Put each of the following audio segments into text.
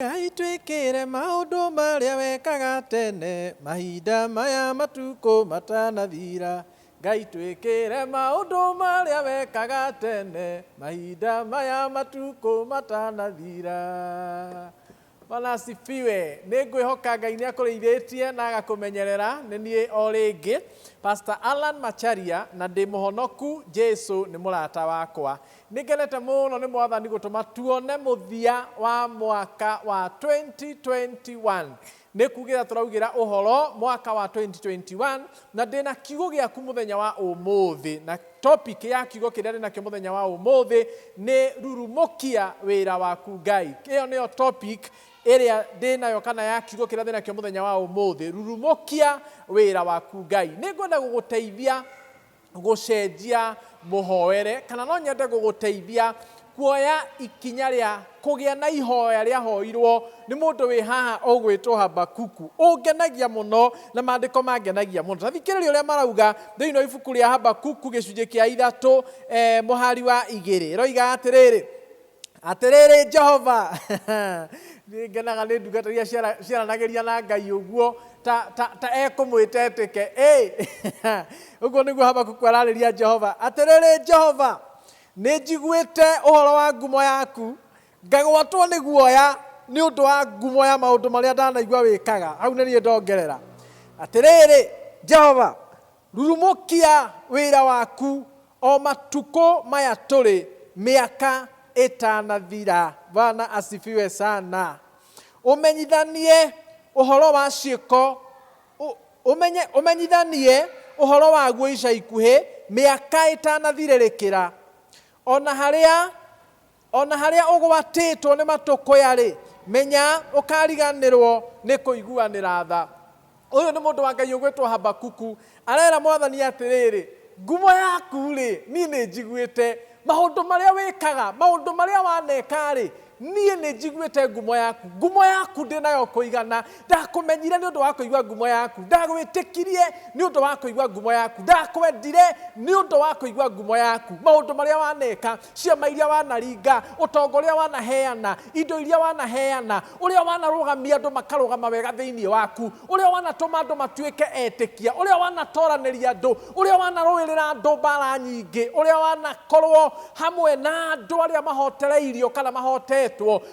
Ngai twĩkĩre maũndũ marĩa wekaga tene mahinda maya matukũ matanathira. Ngai twĩkĩre maũndũ marĩa wekaga tene mahinda maya matukũ matanathira. Bwana asifiwe. Nĩ ngwĩhoka Ngai nĩ akũrĩithĩtie na agakũmenyerera. Nĩ niĩ o rĩngĩ Pastor Allan Macharia na ndĩ mũhonoku Jesu nĩ mũrata wakwa. Nĩngenete mũno nĩ Mwathani gũtũma tuone mũthia wa mwaka wa 2021. Nĩ kugĩra tũraugĩra ũhoro mwaka wa 2021 na ndĩna kiugo gĩaku mũthenya wa ũmũthĩ. Na topic ya kiugo kĩrĩa ndĩnakĩo mũthenya wa ũmũthĩ nĩ rurumũkia wĩra waku Ngai. Ĩyo nĩyo topic ĩrĩa ndĩnayo kana ya kiugo kĩrĩa ndĩnakĩo mũthenya wa ũmũthĩ, rurumũkia wĩra waku Ngai. Nĩngwenda gũgũteithia gũcenjia mũhoere, kana no nyende gũgũteithia kuoya ikinya rĩa kũgĩa na ihoya rĩahoirwo nĩ mũndũ wĩ haha ũgwĩtwo Habakuku. Ũngenagia mũno na maandĩko mangenagia mũno. Ta thikĩrĩria ũrĩa marauga thĩinĩ wa ibuku rĩa Habakuku gĩcunjĩ kĩa 3 mũhari wa 2. Ĩroiga atĩrĩrĩ, Atĩrĩrĩ Jehova, nĩ ngenaga nĩ ndungata iria ciaranagĩria na Ngai ũguo ta ekũmwĩta etĩke. Ũguo nĩguo Habakuku ararĩria Jehova. Atĩrĩrĩ Jehova, nĩ njiguĩte ũhoro wa ngumo yaku, ngagwatwo nĩ guoya nĩ ũndũ wa ngumo ya maũndũ marĩa ndanaigua wĩkaga. Hau nĩ niĩ ndongerera. Atĩrĩrĩ Jehova, Rurumũkia wĩra waku o matukũ maya tũrĩ, mĩaka ĩtanathira. Bwana asifiwe sana. Ũmenyithanie ũhoro wa ciĩko, ũmenye, ũmenyithanie ũhoro waguo ica ikuhĩ, mĩaka ĩtanathirĩrĩkĩra. O na harĩa, o na harĩa ũgwatĩtwo nĩ matũkũya-rĩ, menya ũkariganĩrwo nĩ kũiguanĩra tha. Ũyũ nĩ mũndũ wa Ngai ũgwĩtwo Habakuku, arera Mwathani atĩrĩrĩ, ngumo yaku-rĩ, niĩ nĩ njiguĩte, maũndũ marĩa wĩkaga, maũndũ marĩa waneka-rĩ, niĩ nĩ njiguĩte ngumo yaku. Ngumo yaku ndĩ nayo kũigana. Ndakũmenyire nĩ ũndũ wa kũigua ngumo yaku. Ndagwĩtĩkirie nĩ ũndũ wa kũigua ngumo yaku. Ndakwendire nĩ ũndũ wa kũigua ngumo yaku. Maũndũ marĩa waneka, ciama iria wanaringa, ũtonga ũrĩa wanaheana, indo iria wanaheana, ũrĩa wanarũgamia andũ makarũgama wega thĩinĩ waku, ũrĩa wanatũma andũ matuĩke etĩkia, ũrĩa wanatoranĩria andũ, ũrĩa wanarũĩrĩra andũ mbara nyingĩ, ũrĩa wanakorwo hamwe na andũ arĩa mahotereirio kana mahotetwo,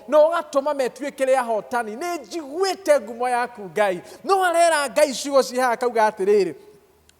na ũgatũma metuĩkĩre ahotani. Nĩ njiguĩte ngumo yaku Ngai. No arera Ngai ciugo ciĩ haha akauga atĩrĩrĩ,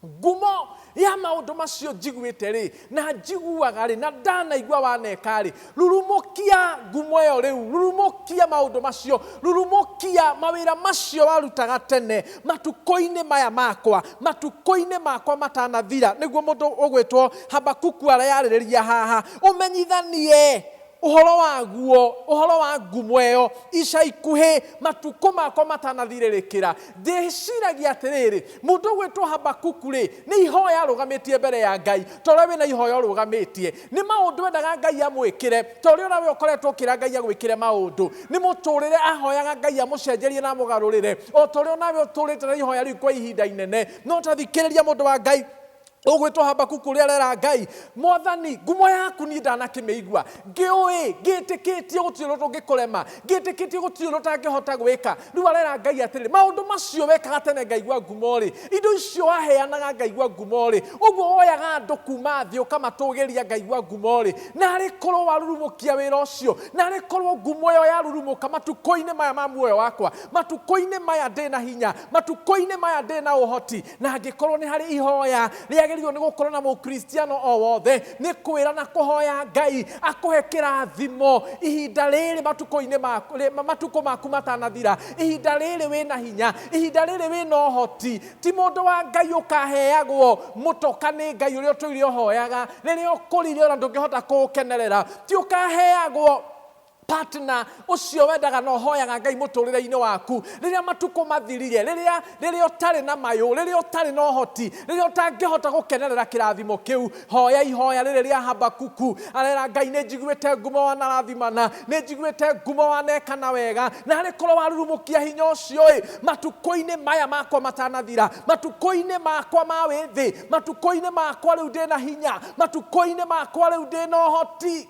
ngumo ya maũndũ macio njiguĩte rĩ, na njiguaga rĩ, na ndanaigua waneka rĩ, rurumũkia ngumo ĩyo rĩu, rurumũkia maũndũ macio, rurumũkia mawĩra macio warutaga tene matukũ-inĩ maya makwa, matukũ-inĩ makwa matanathira. Nĩguo mũndũ ũgwĩtwo Habakuku areyarĩrĩria haha, ũmenyithanie ũhoro waguo, ũhoro wa ngumo ĩyo ica ikuhĩ, matukũ makwa matanathirĩrĩkĩra. Ndĩciragia atĩrĩrĩ, mũndũ ũgwĩtwo Habakuku rĩ, nĩ ihoya arũgamĩtie mbere ya Ngai, ta ũrĩa wĩna ihoya ũrũgamĩtie. Nĩ maũndũ endaga Ngai amwĩkĩre, ta ũrĩa onawe ũkoretwo ũkĩra Ngai agwĩkĩre maũndũ. Nĩ mũtũrĩre ahoyaga Ngai amũcenjerie na amũgarũrĩre, o ta ũrĩa onawe ũtũrĩte na ihoya rĩu kwa ihinda inene. No ta thikĩrĩria mũndũ wa Ngai ũgwĩtwo Habakuku ũrĩa arera Ngai, Mwathani, ngumo yaku niĩ ndanakĩmĩigua, ngĩũĩ, ngĩtĩkĩtie gũtirĩ ũndũ ũngĩkũrema, ngĩtĩkĩtie gũtirĩ ũndũ ũtangĩhota gwĩka. Rĩu arera Ngai atĩrĩrĩ, maũndũ macio wekaga tene ngaigua ngumo-rĩ, indo icio waheanaga ngaigua ngumo-rĩ, ũguo woyaga andũ kuma thĩ ũkamatũgĩria ngaigua ngumo-rĩ, narĩ korwo warurumũkia wĩra ũcio, narĩ korwo ngumo ĩyo yarurumũka matukũ-inĩ maya ma muoyo wakwa, matukũ-inĩ maya ndĩna hinya, matukũ-inĩ maya ndĩna ũhoti. Na angĩkorwo nĩ harĩ ihoya rĩagĩrĩirwo nĩ gũkorwo na mũkristiano o wothe, nĩ kwĩra na kũhoya Ngai akũhe kĩrathimo ihinda rĩrĩ matukũ-inĩ maku, matukũ maku matanathira, ihinda rĩrĩ wĩna hinya, ihinda rĩrĩ wĩna ũhoti. Ti mũndũ wa Ngai ũkaheagwo mũtoka nĩ Ngai ũrĩa ũtũire ũhoyaga, rĩrĩa ũkũrire ona ndũngĩhota kũũkenerera. Ti ũkaheagwo partner ũcio wendaga na ũhoyaga Ngai mũtũrĩre-inĩ waku, rĩrĩa matukũ mathirire, rĩrĩa rĩrĩa ũtarĩ na mayũ, rĩrĩa ũtarĩ na ũhoti, rĩrĩa ũtangĩhota gũkenerera kĩrathimo kĩu, hoya ihoya rĩrĩ rĩa Habakuku. Arera Ngai, nĩ njiguĩte ngumo wanarathimana, nĩ njiguĩte ngumo wanekana wega, na arĩ korwo warurumũkia hinya ũcio ĩ, matukũ-inĩ maya makwa matanathira, matukũ-inĩ makwa ma wĩthĩ, matukũ-inĩ makwa rĩu ndĩna hinya, matukũ-inĩ makwa rĩu ndĩna ũhoti.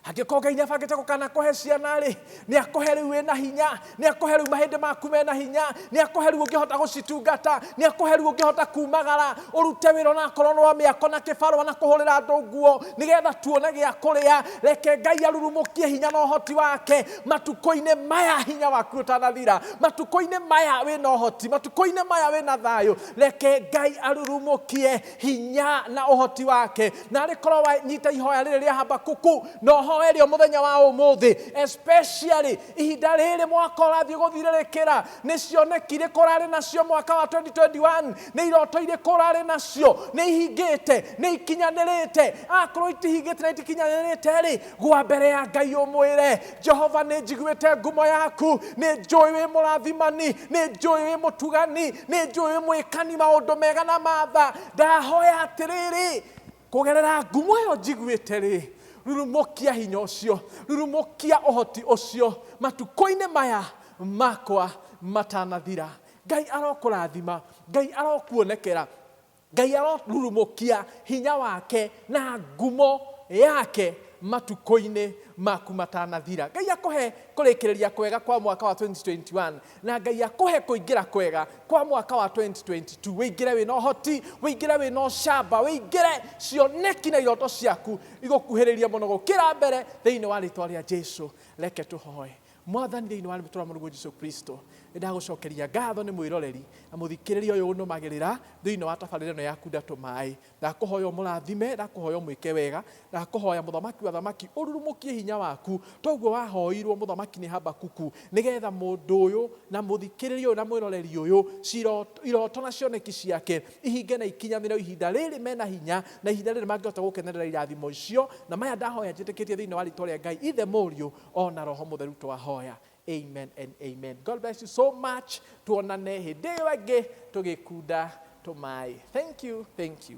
Angĩkorwo Ngai nĩabangĩte gũkanakũhe ciana rĩ, nĩakũhe rĩu wĩna hinya, nĩakũhe rĩu mahĩndĩ maku mena hinya, nĩakũhe rĩu ũngĩhota gũcitungata, nĩakũhe rĩu ũngĩhota kumagara ũrute wĩra onakorwo nĩ wa mĩako na kĩbarũa na kũhũrĩra andũ nguo nĩgetha tuone gĩa kũrĩa. Reke Ngai arurumũkie hinya na ũhoti wake matukũ-inĩ maya, hinya waku ũtanathira, matukũ-inĩ maya wĩna ũhoti, matukũ-inĩ maya wĩna thayũ. Reke Ngai arurumũkie hinya na ũhoti wake. Na arĩ korwo wanyita ihoya rĩrĩ rĩa Habakuku na ũhoe rĩo mũthenya wa ũmũthĩ, especially ihinda rĩrĩ mwaka ũrathiĩ gũthirĩrĩkĩra, nĩ cioneki irĩkũ ũrarĩ nacio mwaka wa 2021, nĩ iroto irĩkũ ũrarĩ nacio, nĩ ihingĩte, nĩ ikinyanĩrĩte? Akorwo itihingĩte na itikinyanĩrĩte rĩ, gwa mbere ya Ngai ũmwĩre, Jehova, nĩ njiguĩte ngumo yaku, nĩ njũĩ wĩ mũrathimani, nĩ njũĩ wĩ mũtugani, nĩ njũĩ wĩ mwĩkani maũndũ mega na matha. Ndahoya atĩrĩrĩ, kũgerera ngumo ĩyo njiguĩte rĩ, rurumũkia hinya ũcio, rurumũkia ũhoti ũcio matukũ-inĩ maya makwa matanathira. Ngai arokũrathima, Ngai arokuonekera, Ngai arorurumũkia hinya wake na ngumo yake matukũ-inĩ maku matanathira. Ngai akũhe kũrĩkĩrĩria kwega kwa mwaka wa 2021, na Ngai akũhe kũingĩra kwega kwa mwaka wa 2022. Wĩingĩre wĩna ũhoti, wĩingĩre wĩna ũcamba, wĩingĩre cioneki na iroto ciaku igũkuhĩrĩria mũno gũkĩra mbere thĩinĩ wa rĩtwa rĩa Jesu. Reke tũhoe. Mwathani, thĩinĩ wa rĩtwa rĩa Mũrũguo Jesu Kristo, nĩ ndagũcokeria ngatho nĩ mwĩroreri na mũthikĩrĩria ũyũ ũnũmagĩrĩra thĩinĩ wa tabarĩra ĩno ya Kunda Tũmaĩ. Ndakũhoya ũmũrathime, ndakũhoya ũmwĩke wega, ndakũhoya Mũthamaki wa thamaki ũrurumũkie hinya waku toguo wahoirwo mũthamaki nĩ Habakuku, nĩgetha mũndũ ũyũ na mũthikĩrĩria ũyũ na mwĩroreri ũyũ iroto na cioneki ciake ihinge na ikinyanĩre ihinda rĩrĩ mena hinya na ihinda rĩrĩ mangĩhota gũkenerera irathimo icio. Na maya ndahoya njĩtĩkĩtie thĩinĩ wa rĩtwa rĩa Ngai Ithe, Mũriũ ona Roho Mũtheru twahoya. Amen and amen. God bless you so much. Tuonane hĩndĩ ĩyo ĩngĩ tũgĩkunda tũmaĩ. Thank you, thank you.